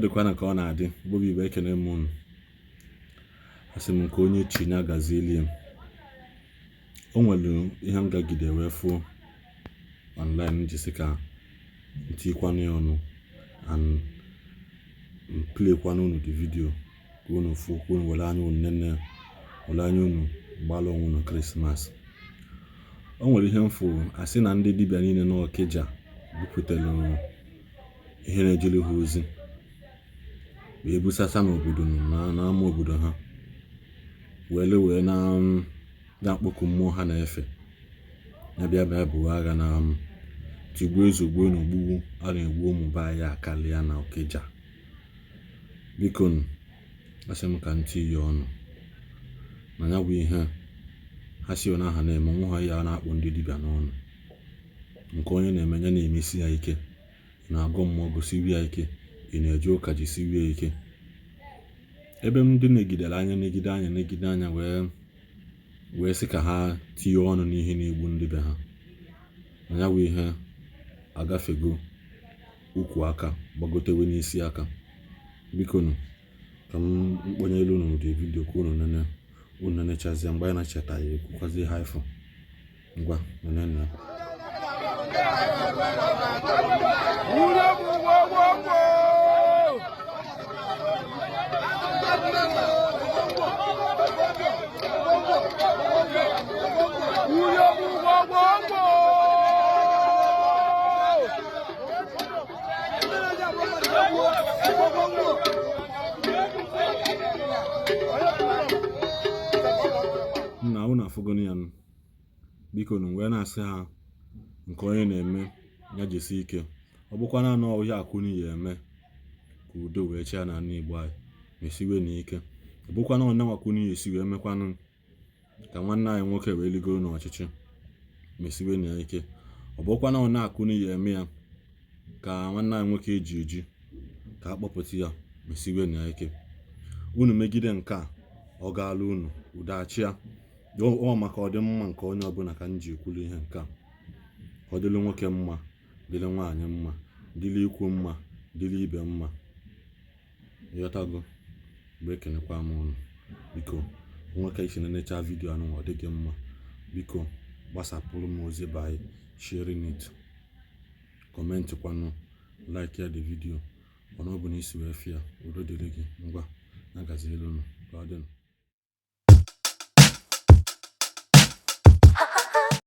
Dịkwana ka ọ na-adị. Igbo bụ Igbo, ekene m unu. Asị m nke onye chi ya gazielie m. O nwere ihe m gagide wee fụ online m ji sị ka m tikwanụ ya ọnụ and m playkwanụ unu the video ka unu fụ, ka unu were anya unu nene, were anya unu gbalụ onwe unu Christmas. O nwere ihe m fụ, asị na ndị dibịa niile n'Ọkịja bupụtara ihe na-ejere ha ozi wee busasa n'obodo na n'ama obodo ha, were wee na na-akpọku mmụọ ha na-efe ya bịa bịa buo agha na tigbuo ezogbuo na ogbugbu a na-egbu ụmụ be anyị akarịa na Ọkịja. Biko nụ, asị m ka m tinye ya ọnụ na ya bụ ihe ha si na ha na-eme onwe ha ya na-akpụ ndị dibịa n'ọnụ. Nke onye na-eme ya na-emesi ya ike. Ị na-agọ mmụọ, gosiwe ya ike. Ị na-eje ụka, jisiwe ya ike. Ebe ndị negidere anya, negide anya, negide anya, wee sị ka ha tinye ọnụ n'ihe na-egbu ndị be ha na ya bụ ihe agafego ukwu aka gbagotewe n'isi aka. Biko nụ, ka m mkponyelu unu ụdị video ka unu nene. Unu nenechazie, mgbe anyị na-echeta ya, ekwukwazie ha ifo. Ngwa, nenene ya. Nna unu afụgonu ya nụ. Biko nụ, wee na-asị ha nke onye na-eme ya jisi ike. Ọ bụkwa na anụ ọhịa akụni ya eme ka udo wee chịa n'ala Igbo anyị, mesiwe na ike. Ọ bụkwa na ọnyanwa kunu ya esi wee mekwanụ ka nwanne anyị nwoke wee ligoro n'ọchịchị, mesiwe na ike. Ọ bụkwa na ọ na-akụni ya eme ya ka nwanne anyị nwoke eji eji ka a kpọpụta ya, mesiwe na ike. Unu megide nke a, ọ gaala unu udo achịa. Ọ maka ọdịmma nke onye ọbụla ka m ji ekwulu ihe nke a, ka ọ dịrị nwoke mma, dịrị nwaanyị mma, dịrị ikwu mma, dịrị ibe mma. Ịghọtago? Mgbe ekenekwa m unu. Biko, nwe ka isi nenecha video anụ, ọ dịghị mma, biko gbasapụrụ m ozi by sharing it, comment kwanụ, like ya the video, ọnụ ọ bụla isi wee fịa. Udo dịrị gị. Ngwa, na gaziere unu ka ọ dị.